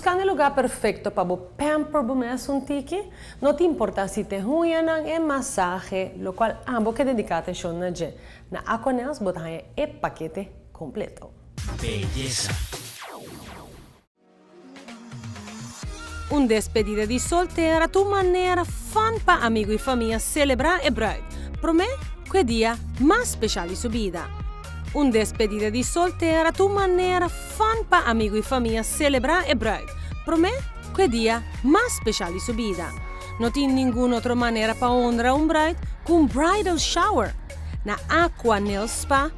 Buscando e lugar perfecto pa bo pamper bo mes un tiki? No ta importa si ta huñanan, e masahe, locual abo ke dedica atencion na dje. Na Aqua Nails bo ta haña e pakete completo. Beyesa. Un despedida di soltera ta un manera fun pa amigo y famia celebra e bruid, prome cu e dia mas special di su bida. Un despedida di soltera ta un manera fun pa amigo y famia celebra e bruid, prome cu e dia mas special di su bida. No tin ningun otro manera pa honra un bruid cu un bridal shower. Na Aqua Nail Spa,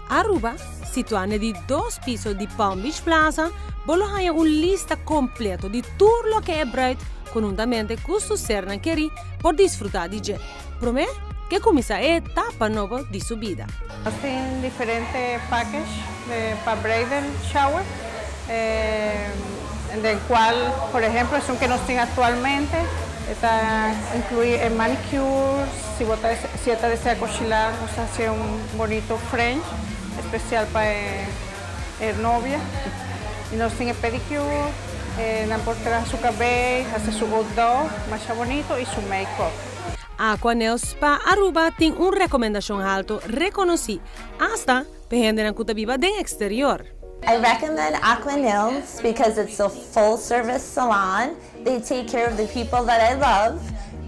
Aruba, situa na di dos piso di Palm Beach Plaza, bo lo haña un lista completo di tur loke e bruid conhuntamente cu su sernan keri por disfruta di dje, prome ke cuminsa e etapa nobo di su bida. Nos tin diferente package pa bridal shower, den cual por ehemplo esun ke nos tin actualmente e ta inclui e manicure, si bo ta si e ta desea coshila nos ta haci un bonito french especial pa e novia y nos tin e pedicure, nan por traha su cabey, haci su hotdog masha bonito y su make up. Aqua Nail Spa Aruba tin un recomendacion halto reconoci hasta pa hendenan cu ta biba den exterior. I recommend Aqua Nails because it's a full service salon, they take care of the people that I love,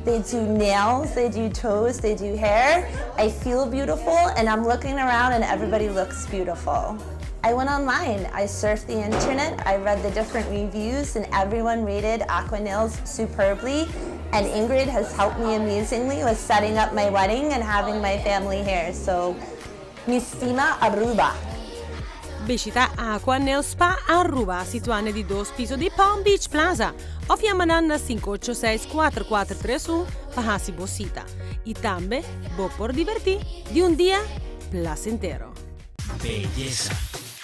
they do nails, they do toes, they do hair, I feel beautiful and I'm looking around and everybody looks beautiful. I went online, I surfed the internet, I read the different reviews and everyone rated Aqua Nails superbly and Ingrid has helped me amazingly with setting up my wedding and having my family here, so mi stima Aruba. Bishita Aqua Nail Spa Aruba, situa na di dos piso di Palm Beach Plaza, of yama nan na 586 4431 pa haci bo cita. Y tambe bo por diverti di un dia placentero. Beyesa.